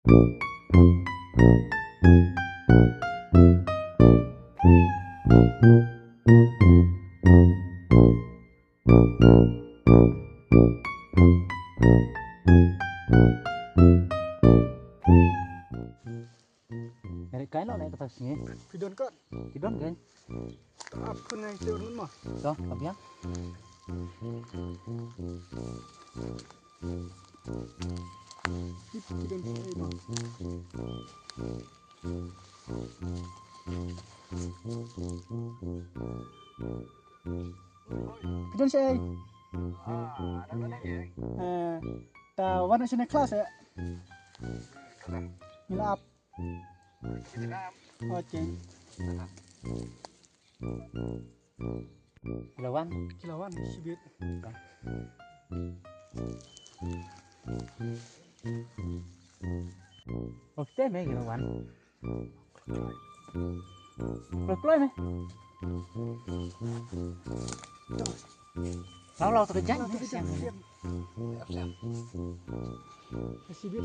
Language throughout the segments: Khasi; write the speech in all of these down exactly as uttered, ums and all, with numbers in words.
Ere kai lo ne kata sngi. Phi don kat. Phi don kai. Ap khun ngai te urun ma. To, ap ya. Phi, phi don kai ma. Phi don kai. Eh, ta wan sini kelas ya. Ngi la ap. Okay. Ki la wan. Ki la wan, shibit. Okay, me ki la wan. Ploi, ploi me. Law, law, to ka jan. Shibit.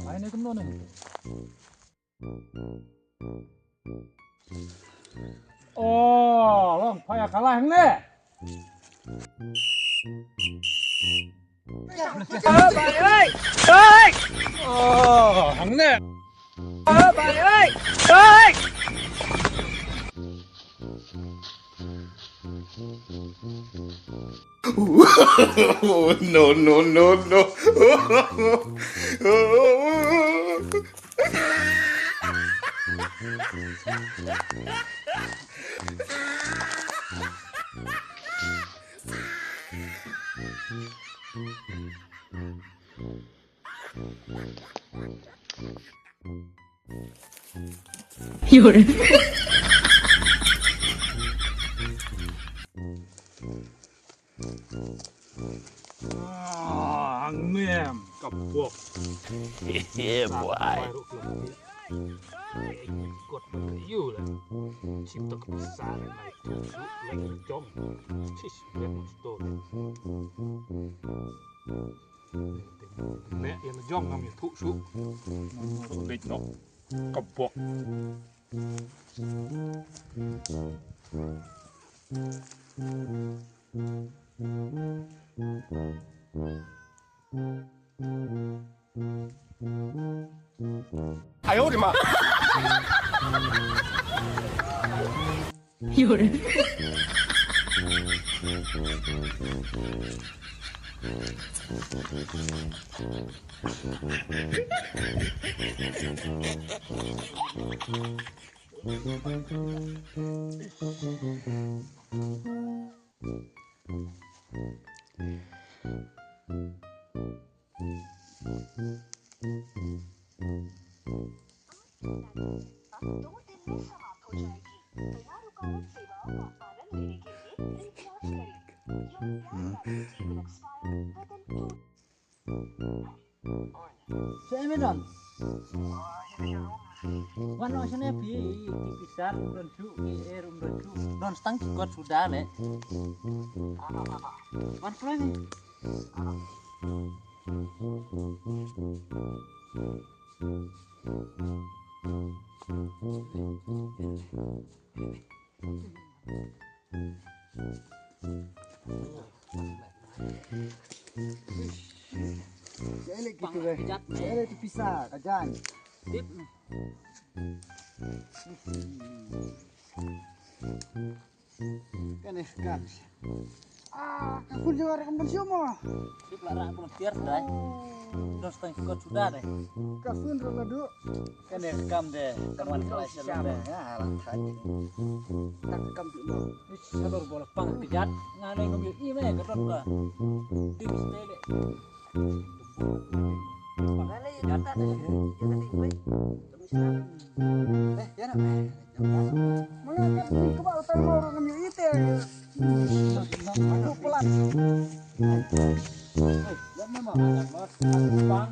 Ai ne kumno ne. Oh, long paya kalah ne. Oh, hang ne. No, no, no, no. Ah, ang mem, ka bok. Yeah, boy. Kot ba yu la. Sim to ka pisa la mai tu su la jong. Sis, let us do. Ne, ïa la jong ngam ïathuh shuh. Beit noh. Ka bok. Ayo, di ma. Sha ïa me don. Wan noh shane phi, phi pisa um don shuh, phi er um don shuh. Don stang ki kot suda le. Wan kloi me. Pang jat me. Ele tu pisa ka jan. Tip. Kane ka kam. Ah, ka phone jong nga ruh kam don shuh mo. Shuh la rak pun tiar dai. Dos tang ko suda dai. Ka phone ruh ka duk. Kane ka kam de, kan wan ka lai shalom de. Ya, la thait. Ka kam duk mo. Salor bol pang kejat. Nga ne ngam ïohi me ka don ka. Ding stele. Nga ne ïohi ta de. Ïohi ta de. Eh, ïa na. Manga ka ding kaba utai mau ngam ïohi te. Aku pelan. Eh, ïa na ma. Bang.